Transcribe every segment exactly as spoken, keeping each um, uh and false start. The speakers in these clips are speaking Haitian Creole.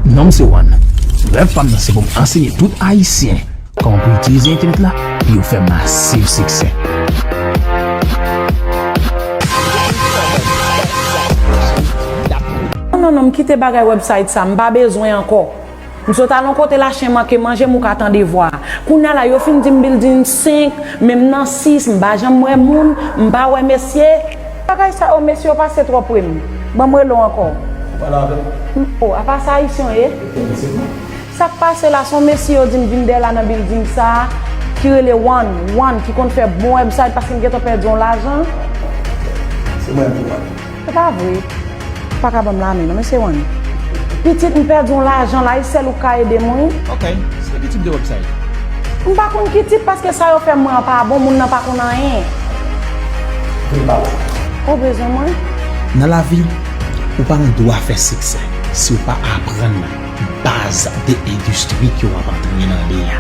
Non m se One. Rèv pa m nan se pou m ansenye tout Ayisyen kòman pou itilize entènèt la pou yo fè masiv siksè. Non, non, non, m kite bagay website sa, m pa bezwen ankò. M sot al yon kote la chen manke manje m, ou ka tande vwa. Kounye a la, yo fin di m building senk, men m nan sis, m pa janm wè moun, m pa wè mesye. Bagay sa yo, mesye yo pase twò pre m. Ban m rele w ankò. Ou pale avè m? M, o, apa sa ayisyen w ye? Efektivman. Sa k pase la, se yon mesye yo di m vin dèyè la nan building sa a, ki rele One, One, ki konn fè bon website paske m gentan pèdi yon lajan. Se mwen ki One. Se pa vre. Ou pa ka ban m lamen non, mesye One. Pitit, m pèdi yon lajan la, e sèl ou k ka ede m, wi. Ok, se ki tip de website? M pa konn ki tip, paske sa yo fè m wè an pa bon, moun nan pa konn anyen. Vin pale. Ou bezwen mwen? Nan lavi, ou pa gen dwa fè siksè si w pa aprann baz de endistri ke w ap antre nan li a.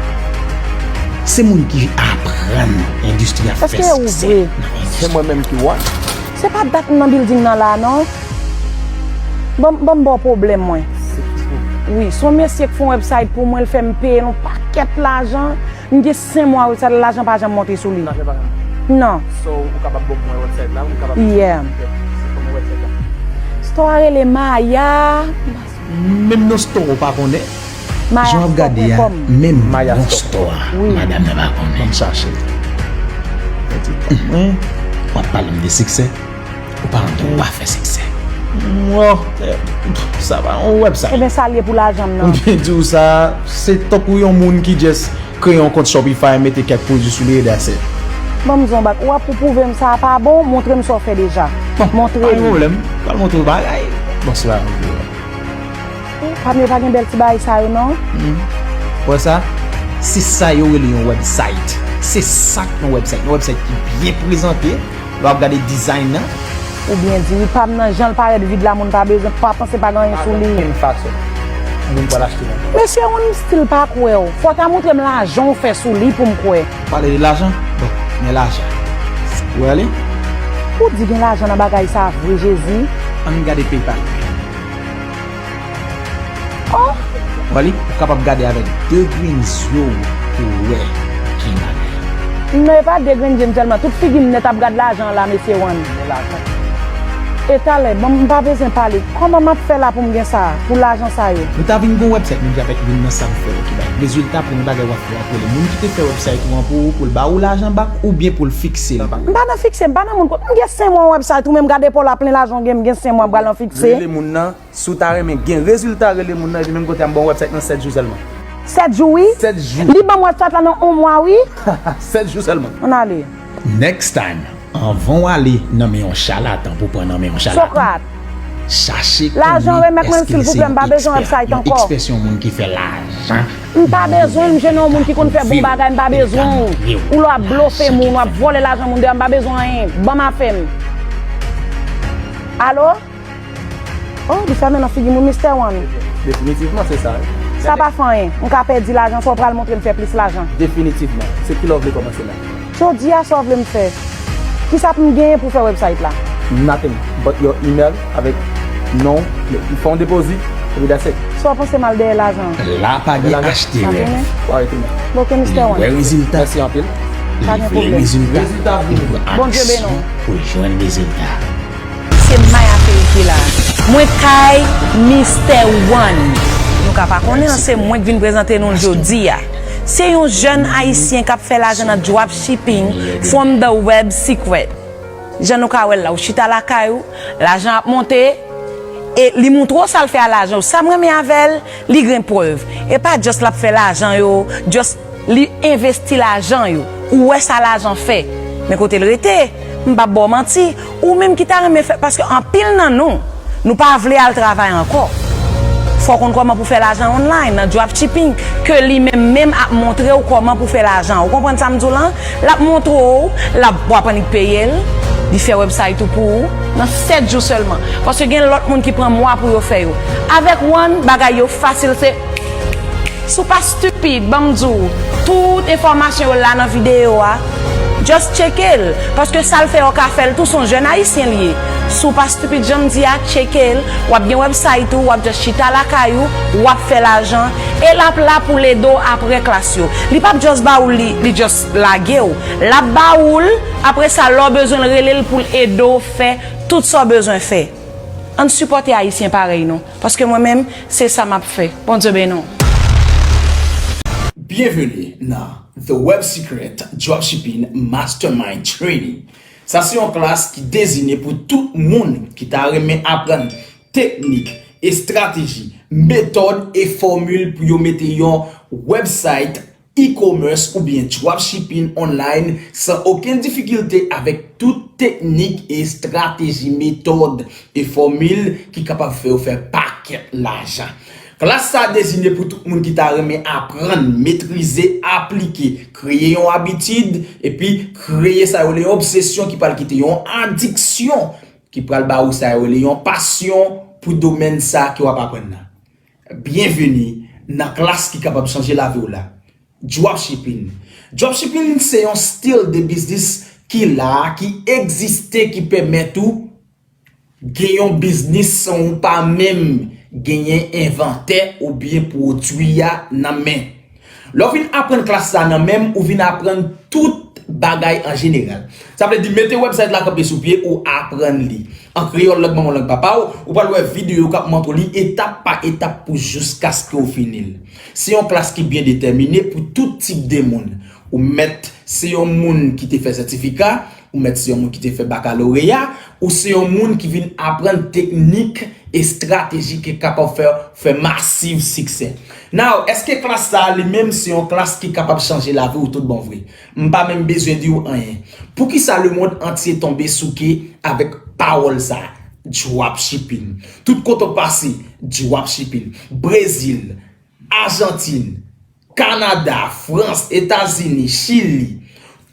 Se moun ki aprann endistri a fè siksè nan endistri. Èske ou vre? Se mwen menm ki One. Se pa dat m nan building nan la, non. Ban m, ban m ba w pwoblèm, mwen. Se ki pwoblèm? Wi, se yon mesye k fè yon website pou mwen, l fè m peye l yon pakèt lajan. M gen senk mwa website la, lajan pa janm monte sou li. Lajan pa janm monte? Non. So, ou kapab ban m website la, ou kapab... Yeah. Se kòman website la? Store a rele Maya. Menm non store ou pa konnen? Jan w ap gade a, menm non store a, madanm nan pa konnen. Ban m chache l. Mwen, w ap pale m de siksè. Ou pa gen dwa fè siksè. Mwen, eh, sa pa yon website. Ebyen, sa l ye pou lajan m nan. M byen di w sa, se tankou yon moun ki just kreye yon kont Shopify, mete kèk pwodui sou li, e that's it. Ban m di w yon bak, w ap pou pwouve m sa pa bon, montre m sa w fè deja. Montre m. Pa gen pwoblèm. Pral montre w bagay. Bon, se pa yon pwoblèm. Pami yo pa gen bèl ti bagay sa yo non. Hmm. Wè sa? Se sa yo rele yon website. Se sa k yon website. Yon website ki byen prezante. Lè w ap gade design nan. Ou byen di wi, pa m nan jan l parèt vid la, moun pa bezwen, pa panse pa gen anyen sou li. Pa gen okenn fason moun pral achte nan. Mesye, ou m still pa kwè w. Fò w ta montre m lajan w fè sou li pou m kwè. Pale de lajan? Bon, gen lajan. Ou wè li? Ou di gen lajan nan bagay sa vre, Jezi? Ann gade PayPal. Oh! Wè li, ou kapab gade avèk de grenn zye w pou w wè ki bagay. Non, e pa de grenn zye m sèlman. Tout figi m nèt ap gad lajan an la, mesye One. Men lajan. E talè, bon, m pa bezwen pale. Kòman m ap fè la pou m gen sa, pou lajan sa yo? Ou ta vin gon website, moun ki ap vin nan sa m fè yo ki bay rezilta pou yon bagay w ap fè a, pou moun ki te fè website ou an pou ou, pou l ba ou lajan back, oubyen pou l fikse l back? M pa nan fikse, m pa nan moun kot. M gen senk mwa website, ou menm gade pa w la plen lajan w gen, m gen senk mwa m pral nan fikse. Rele moun nan. Si w ta renmen gen rezilta, rele moun nan, epi menm kote a m ba w website nan sèt jou sèlman. Sèt jou, wi? Sèt jou. Li ban m website la nan yon mwa, wi. Sèt jou sèlman. Ann ale. Next time, anvan w ale nan men yon chalatan pou pran nan men yon chalatan, Sokrat, chache konnen èske se yon ekspresyon, yon ekspresyon moun ki fè lajan. M pa bezwen l, m jwenn yon moun ki konn fè bon bagay, m pa bezwen w. Ou la w ap blofe moun, w ap vòlè lajan moun deyò, m pa bezwen anyen. Ban m afè m. Alo? Oh, li fèmen nan figi m wi, Mister One. Definitivman, se sa wi. Sa pa fè anyen. M ka pèdi lajan, sa w pral montre m fè plis lajan. Definitivman. Se kilè w vle kòmanse la? Jodi a, sa w vle m fè? Kisa pou m genyen pou fè website la? Nothing but your email avèk non, fè yon depozit, epi that's it. Sa w panse m al dèyè lajan? La pa gen achte rèv. Bon, ok, Mister One. Li wè rezilta. Mèsi anpil. Li vle rezilta. Li pran aksyon pou l jwenn rezilta. Se Maya Ferry ki la. Mwen kay Mister One. Nou ka pa konnen, se mwen k vin prezante nou l jodi a. Se yon jèn ayisyen k ap fè lajan nan dropshipping from the web secret. Jan nou ka wè l la, ou chita lakay ou, lajan ap monte, e li montre w sa l fè a lajan yo. Sa m renmen avè l, li gen prèv. E pa just l ap fè lajan yo, just li envesti lajan yo. Ou wè sa lajan fè. Men kote l rete, m p ap ba w manti, ou menm ki ta renmen fè, paske anpil nan nou, nou pa vle al travay ankò. Fò w konn kòman pou fè lajan online nan dropshipping, ke li menm menm ap montre w kòman pou fè lajan. Ou konprann sa m di w lan? L ap montre w, l ap, w ap annik peye l, li fè website ou pou ou nan sèt jou sèlman. Paske gen lòt moun ki pran mwa pou yo fè yo. Avèk One, bagay yo fasil, se Si w pa stupid, ban m di w, tout enfòmasyon yo la nan videyo a. Just tcheke l, paske sa l fè yo ka fè l tou, se yon jèn ayisyen li ye. Si w pa stupid jan m di a, tcheke l, w ap gen website ou, w ap just chita lakay ou, w ap fè lajan, e l ap la pou l ede w apre klas yo. Li p ap just ba ou l, li, li just lage w. L ap ba ou l, apre sa, lè w bezwen l, rele l pou l ede w fè tout sa w bezwen fè. Ann sipòte Ayisyen parèy nou, paske mwen menm, se sa m ap fè. Bondye beni w. Byenveni nan The Web Secret Dropshipping Mastermind Training. Sa se yon klas ki dezine pou tout moun ki ta renmen aprann teknik, estrateji, metòd e fòmil pou yo mete yon website e-commerce oubyen dropshipping online san okenn difikilte avèk tout teknik, estrateji, metòd e fòmil ki kapab fè w fè pakèt lajan. Klas sa a dezine pou tout moun ki ta renmen aprann, metrize, aplike, kreye yon abitid, epi kreye sa yo rele yon obsesyon ki pral kite yon adiksyon ki pral ba ou sa yo rele yon pasyon pou domèn sa ke w ap aprann nan. Byenveni nan klas ki kapab chanje lavi w la. Dropshipping. Dropshipping se yon stil de biznis ki la, ki egziste, ki pèmèt ou gen yon biznis san ou pa menm genyen envantè oubyen pwodui a nan men. Lè w vin aprann klas sa nan men m, ou vin aprann tout bagay an jeneral. Sa vle di, mete website la kanpe sou pye, ou aprann li. An kreyòl, lang manman w, lang papa w, ou pral wè videyo k ap montre w li etap pa etap pou jiskaske w fini l. Se yon klas ki byen detèmine pou tout tip de moun. Ou mèt se yon moun ki te fè sètifika, ou mèt se yon moun ki te fè bakaloreya, ou se yon moun ki vin aprann teknik, estrateji ki kapab fè fè masiv siksè. Now, èske klas sa a li menm se yon klas ki kapab chanje lavi w tout bon vre? M pa menm bezwen di w anyen. Poukisa lemonn antye tonbe souke avèk pawòl sa a? Dropshipping. Tout kote w pase, dropshipping. Brezil, Ajantin, Kanada, Frans, Etazini, Chili,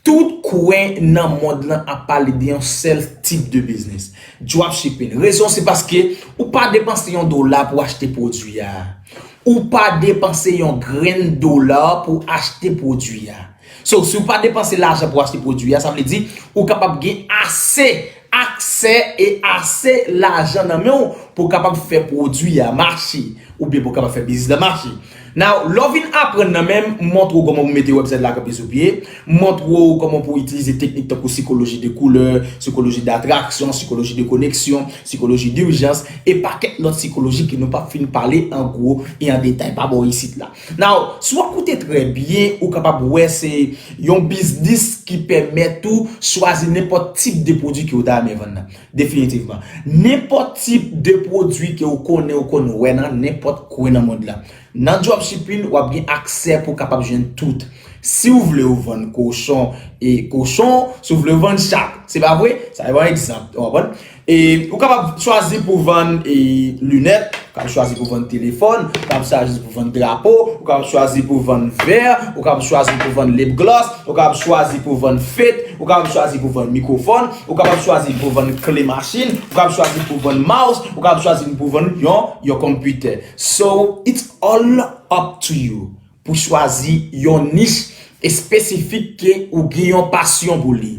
tout kwen nan mond lan ap pale de yon sèl tip de biznis, dropshipping. Rezon se paske ou pa depanse yon dola pou achte pwodui a. Ou pa depanse yon grenn dola pou achte pwodui a. So, si w pa depanse lajan pou achte pwodui a, sa vle di ou kapab gen ase aksè e ase lajan nan men w pou w kapab fè pwodui a mache, oubyen pou w kapab fè biznis la mache. Now, lè w vin aprann nan men m, m montre w kòman pou mete website la kanpe sou pye, m montre w kòman pou w itilize teknik tankou sikoloji de koulè, sikoloji datraksyon, sikoloji de koneksyon, sikoloji dijans, e pakèt lòt sikoloji ke nou p ap fin pale an gwo e an detay pa bò isit la. Now, si w ap koute trè byen, ou kapab wè se yon biznis ki pèmèt ou chwazi nenpòt tip de pwodui ke w ta renmen vann nan. Definitivman. Nenpòt tip de pwodui ke w konnen, ou konn wè nan nenpòt kwen nan mond lan. Nan dropshipping, w ap gen aksè pou w kapab jwenn tout. Si w vle w vann kochon e kochon, si w vle w vann chat, se pa vre? Sa se yon egzanp, ou konprann? E ou kapab chwazi pou vann e linèt, ou kapab chwazi pou vann telefòn, ou kapab chwazi pou vann drapo, ou kapab chwazi pou vann vè, ou kapab chwazi pou vann lip gloss, ou kapab chwazi pou vann fed, ou kapab chwazi pou vann mikwofòn, ou kapab chwazi pou vann kle machin, ou kapab chwazi pou vann mouse, ou kapab chwazi pou vann yon yon konpitè. So, it's all up to you pou chwazi yon nich espesifik ke ou gen yon pasyon pou li.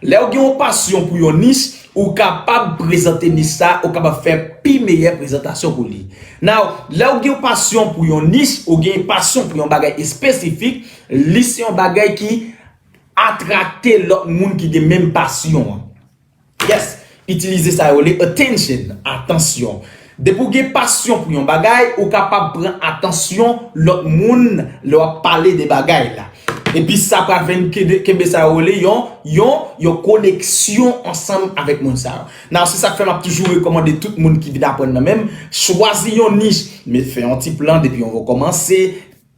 Lè ou gen yon pasyon pou yon nich, ou kapab prezante nich sa, ou kapab fè pi meyè prezantasyon pou li. Now, lè ou gen yon pasyon pou yon nich, ou gen pasyon pou yon bagay espesifik, li se yon bagay ki atrakte lòt moun ki gen menm pasyon an. Yes, itilize sa yo rele attention, atansyon. Depi w gen pasyon pou yon bagay, ou kapab pran atansyon lòt moun lè w ap pale de bagay la. Epi sa pral vin kenbe, kenbe sa yo rele yon, yon, yon koneksyon ansanm avèk moun sa yo. Now, se sa k fè m ap toujou rekòmande tout moun ki vin aprann nan men m, chwazi yon nich, men fè yon ti plan depi yon vò kòmanse,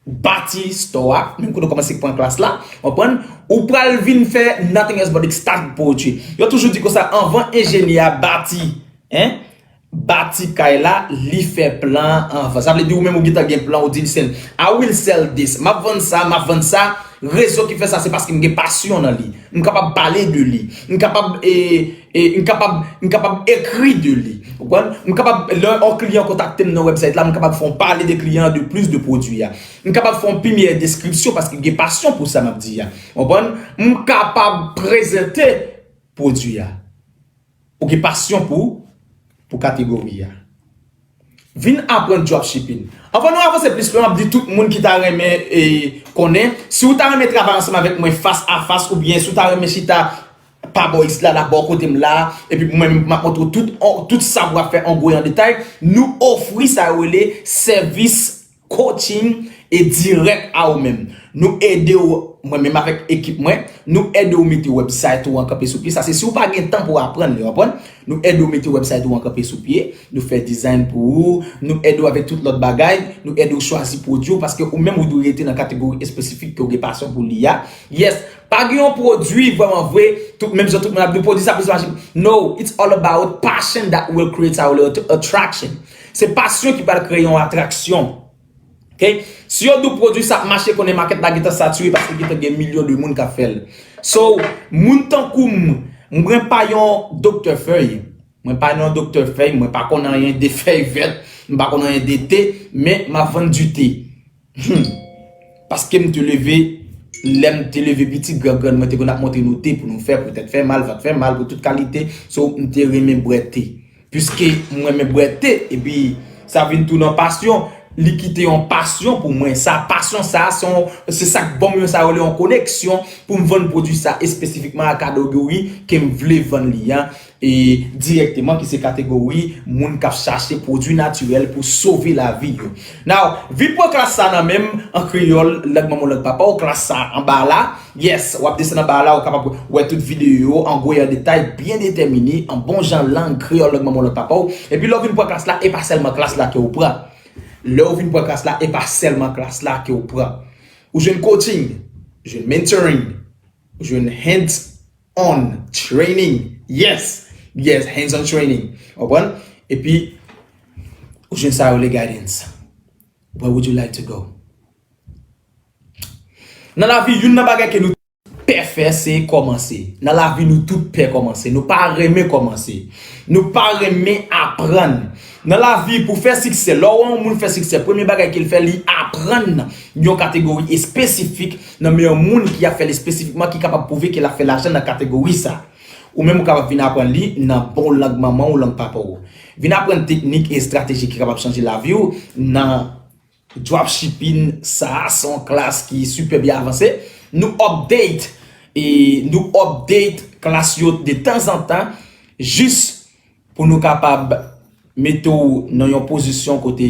bati store a, menm kote w kòmanse pran klas la, w konprann? Ou pral vin fè nothing else but start poetry. Yo toujou di konsa, anvan enjenyè a bati, en, bati kay la, li fè plan anvan. Sa vle di ou menm ou gentan gen plan, ou di l sèl, I will sell this. M ap vann sa, m ap vann sa. Rezon ki fè sa, se paske m gen pasyon nan li. M kapab pale de li. M kapab, e, e, m kapab, m kapab ekri de li. Ou konprann? M kapab, lè yon kliyan kontakte m nan website la, m kapab fè yon pale de kliyan an de plis de pwodui a. M kapab fè yon pi meyè deskripsyon paske m gen pasyon pou sa m ap di a. Ou konprann? M kapab prezante pwodui a. Ou gen pasyon pou, pou kategori a. Vin aprann dropshipping. Anvan nou avanse plis lwen, m ap di tout moun ki ta renmen e, konnen, si w ta renmen travay ansanm avèk mwen fas a fas, oubyen si w ta renmen chita pa bò isit la, la bò kote m la, epi mwen m ap montre w tout, tout sa pou w ap fè an gwo e an detay, nou ofri sa yo rele sèvis coaching e dirèk a ou menm. Nou ede w, mwen menm avèk ekip mwen, nou ede w mete website ou an kanpe sou pye. Sa se si w pa gen tan pou w aprann li, w konprann? Nou ede w mete website ou an kanpe sou pye, nou fè design pou ou, nou ede w avèk tout lòt bagay, nou ede w chwazi pwodui w, paske ou menm ou dwe rete nan kategori espesifik ke w gen pasyon pou li a. Yes, pa gen yon pwodui vrèman vre, tout, menm jan tout moun ap di pwodui sa plis mache. No, it's all about passion that will create our attraction. Se pasyon ki pral kreye yon atraksyon. Ok? Si yo di w pwodui sa ap mache, konnen makèt la gentan satire paske gentan gen milyon de moun k ap fè l. So, moun tankou m, mwen pa yon doktè fèy. Mwen pa yon doktè fèy, mwen pa konn anyen de fèy vèt, m pa konn anyen de te, men m ap vann di te. Hmm. Paske m te leve, lè m te leve piti, gran grann mwen te konn ap montre nou te pou nou fè, pou tèt fè mal, vant fè mal, pou tout kalite. So, m te renmen bwè te. Piske m renmen bwè te, epi sa vin tou nan pasyon. Li kite yon pasyon pou mwen. Sa, pasyon sa, se yon, se sa k ban m yon, sa yo rele yon koneksyon pou m vann pwodui sa espesifikman a kategori ke m vle vann li a. E dirèkteman, ki se kategori moun k ap chache pwodui natirèl pou sove lavi yo. Now, vin pran klas sa nan men m an kreyòl, lang manman w, lang papa w, klas sa anba la. Yes, w ap desann anba la, ou kapab wè tout videyo yo an gwo e an detay, byen detèmine, an bon jan lang kreyòl, lang manman w, lang papa w. Epi lè w vin pran klas la, e pa sèlman klas la ke w pran. Lè w vin pran klas la, e pa sèlman klas la ke w pran. Ou jwenn coaching, ou jwenn mentoring, ou jwenn hands on training. Yes, yes, hands on training. Ou konprann? Epi, ou jwenn sa yo le guidance. Where would you like to go? Nan lavi, youn nan bagay ke nou pè fè, se kòmanse. Nan lavi, nou tout pè kòmanse. Nou pa renmen kòmanse. Nou pa renmen aprann. Nan lavi, pou fè siksè, lè w wè yon moun fè siksè, premye bagay ke l fè, li aprann yon kategori espesifik nan men yon moun ki ap fè l espesifikman, ki kapab pwouve ke l ap fè lajan nan kategori sa. Ou menm, ou kapab vin aprann li nan bon lang manman w, lang papa w. Vin aprann teknik e estrateji ki kapab chanje lavi w nan dropshipping. Sa a se yon klas ki sipè byen avanse. Nou update, e nou update klas yo de tanzantan, jis pou nou kapab mete w nan yon pozisyon kote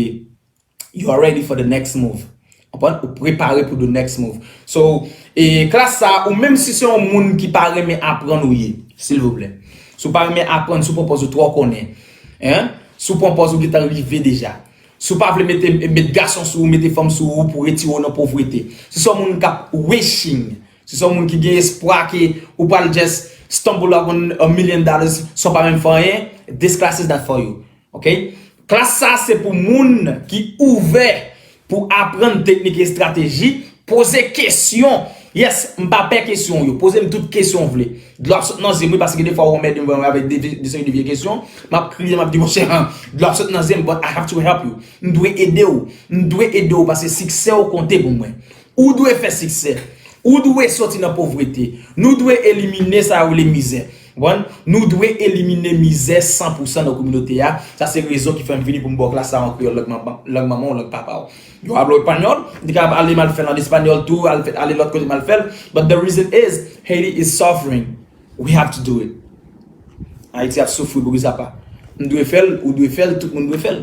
you are ready for the next move. Konprann? Ou prepare pou the next move. So, e klas sa, ou menm si se yon moun ki pa renmen aprann ou ye, silvouplè. Si w pa renmen aprann, si w pran pòz ou twò konnen, hein? Si w pran pòz ou gentan rive deja. Si w pa vle mete, met gason sou ou, mete fanm sou ou pou retire w nan povrete. Si se yon moun k ap wishing, si se yon moun ki gen espwa ke ou pral just stumble upon a million dollars san w pa menm fè anyen, this class is not for you. Ok? Klas sa se pou moun ki ouvè pou aprann teknik e estrateji, poze kesyon. Yes, m pa pè kesyon w yo. Poze m tout kesyon w vle. Dlo ap sot nan zye m wi, paske gen de fwa ou anmède m vrèman avèk de, de seri de vye kesyon. M ap kriye, m ap di, monchè, dlo ap sot nan zye m, but I have to help you. M dwe ede w. M dwe ede w paske siksè w konte pou mwen. Ou dwe fè siksè. Ou dwe soti nan povrete. Nou dwe elimine sa yo rele mizè. Konprann? Nou dwe elimine mizè san pou san nan kominote a. Sa se rezon ki fè m vini pou m ba w klas sa an kreyòl, lang manman, lang manman w, lang papa w. Yo ap lo espanyòl, m te ka ale m al fè l an espanyòl tou, al fè, ale lòt kote m al fè l. But the reason is, Haiti is suffering. We have to do it. Ayiti ap soufri pou ki sa pa. M dwe fè l, ou dwe fè l, tout moun dwe fè l.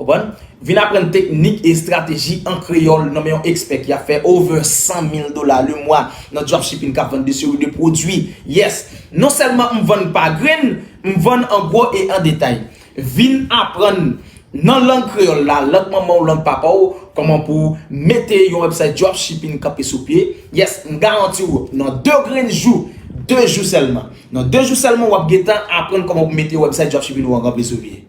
Konprann? Vin aprann teknik e estrateji an kreyòl nan men yon ekspè ki ap fè over san mil dola le mwa nan dropshipping, k ap vann de seri de pwodui. Yes, non sèlman m vann pa grenn, m vann an gwo e an detay. Vin aprann nan lang kreyòl la, lang manman w, lang papa w, kòman pou mete yon website dropshipping kanpe sou pye. Yes, m garanti w, nan de grenn jou, de jou sèlman. Nan de jou sèlman, w ap gentan aprann kòman pou mete website dropshipping ou an kanpe sou pye.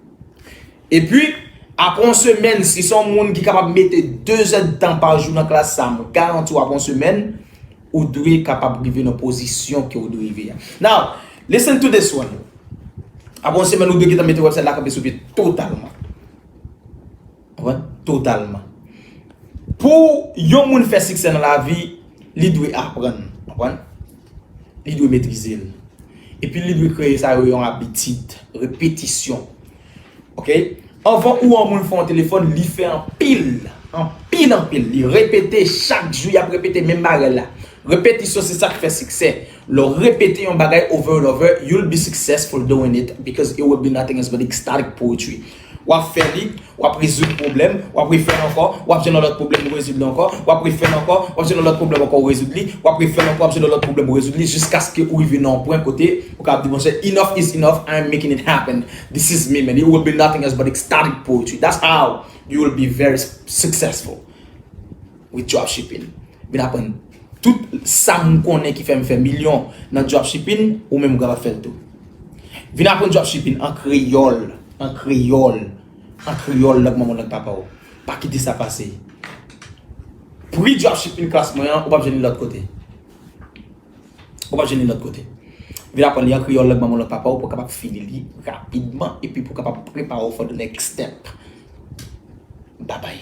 Epi, apre yon semèn, si se yon moun ki kapab mete de zèdtan pa jou nan klas sa, m garanti w apre yon semèn, ou dwe kapab rive nan pozisyon ke ou dwe rive a. Now, listen to this one. Apre yon semèn, ou dwe gentan mete website la kanpe sou pye totalman. Konprann? Totalman. Pou yon moun fè siksè nan lavi, li dwe aprann. Konprann? Li dwe metrize l. Epi li dwe kreye sa yo yon abitid, repetisyon. Ok? Anvan ou wè yon moun fè yon telefòn, li fè anpil, anpil, anpil. Li repete chak jou, y ap repete menm bagay la. Repetisyon se sa k fè siksè. Lè w repete yon bagay over and over, you'll be successful doing it because it will be nothing else but ecstatic poetry. W ap fè li, w ap rezoud pwoblèm, w ap refè l ankò, w ap jwenn yon lòt pwoblèm, ou rezoud li ankò, w ap refè l ankò, w ap jwenn yon lòt pwoblèm ankò, ou rezoud li, w ap refè l ankò, w ap jwenn yon lòt pwoblèm, ou rezoud li, jiskaske ou rive nan yon pwen kote ou ka ap di, monchè, enough is enough, I am making it happen. This is me, man. It will be nothing else but ecstatic poetry. That's how you will be very s- successful with dropshipping. Vin aprann tout sa m konnen ki fè m fè milyon nan dropshipping, ou menm ou kapab fè l tou. Vin aprann dropshipping an kreyòl, an kreyòl, an kreyòl, lang manman w, lang papa w. Pa kite sa pase. Pri dropshipping klas mwen an, ou p ap jwenn li lòt kote. Ou p ap jwenn li lòt kote. Vin aprann li an kreyòl, lang manman w, lang papa w, pou w kapab fini li rapidman, epi pou w kapab prepare w for the next step. Babay.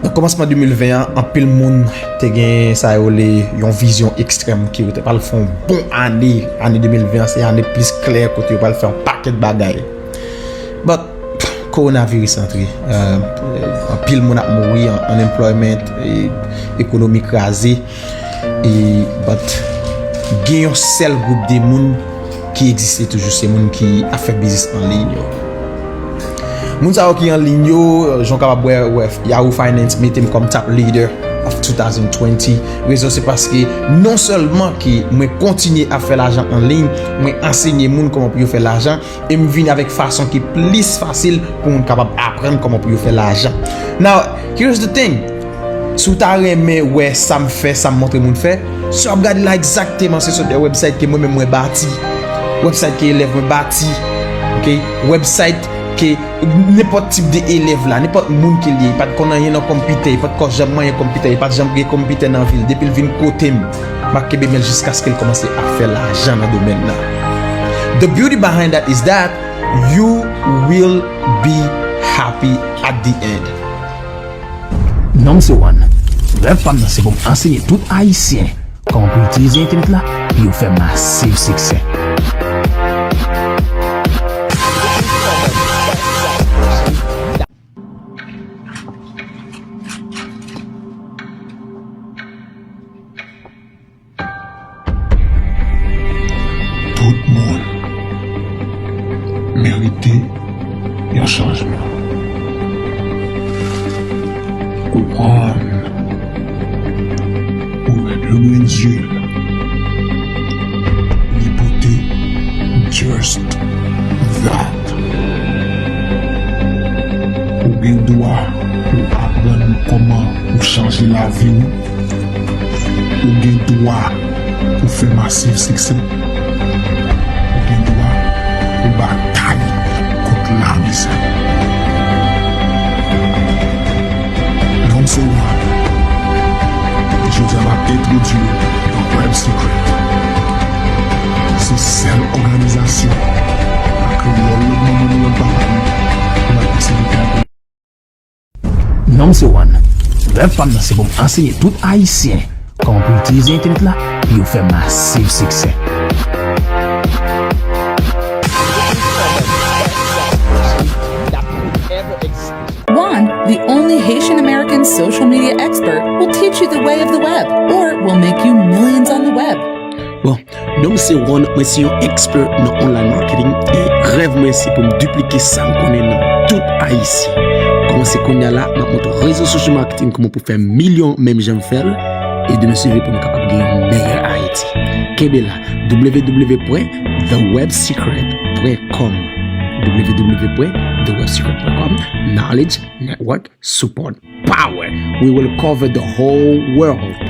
Nan kòmansman de mil ven an, anpil moun te gen sa yo rele yon vizyon ekstrèm ke yo te pral fè yon bon ane. Ane de mil ven an se ane plis klè kote yo pral fè yon pakèt bagay. But, kowonaviris antre. Euh, anpil moun ap mouri, un- unemployment, e, ekonomi kraze. E, but, gen yon sèl gwoup de moun ki egziste toujou, se moun ki ap fè biznis an liy yo. Moun sa yo ki an liy yo, jan w kapab wè, wè, Yahoo Finance mete m kòm top leader of two thousand twenty. Rezon se paske non sèlman ke mwen kontinye ap fè lajan an liy, mwen ansenye moun kòman pou yo fè lajan, e m vini avèk fason ki plis fasil pou moun kapab aprann kòman pou yo fè lajan. Now, here's the thing. Si w ta renmen wè sa m fè, sa m montre moun fè, si w ap gade la egzakteman, se sòt de website ke mwen menm mwen bati. Website ke elèv mwen bati. Ok? Website ke nenpòt tip de elèv la, nenpòt moun ke l ye, li pa t konn anyen nan konpitè, li pa t ko janm manyen konpitè, li pa t janm gen konpitè nan vi l, depi l vin kote m, m ap kenbe men l jiskaske l kòmanse ap fè lajan nan domèn nan. The beauty behind that is that you will be happy at the end. Non, m se Juan. Rèv pa m nan se pou m ansenye tout Ayisyen kòman pou itilize entènèt la pou yo fè masiv siksè. Tout moun merite yon chanjman. Ou konprann? Ou le grenn zye. Li pote just that. Ou gen dwa pou aprann kòman pou chanje lavi w. Ou gen dwa pou fè masiv siksè. Ou gen dwa pou batay kont lamizè. Non, m se Juan. E jodi a, m ap entwodui w nan Web Secret. Se sèl òganizasyon nan kreyòl lang manman nou, lang papa nou, pou n ap enseye gade. Non, m se Juan. Rèv pa m nan se pou m ansenye tout Ayisyen kòman pou itilize entènèt la pou yo fè masiv siksè. Juan, the only Haitian American social media expert, will teach you the way of the web or will make you millions on the web. Bon, non, m se Juan, mwen se yon expert nan online marketing e rèv mwen se pou m diplike sa m konnen nan tout Ayiti. Kòmanse kounye a la, m ap montre w rezo social marketing, kòman pou fè milyon menm jan m fè l, e demen se pou nou kapab gen yon meyè Ayiti. Kenbe la, w w w pwen the web secret pwen com, w w w pwen the web secret pwen com, knowledge, network, support, power. We will cover the whole world.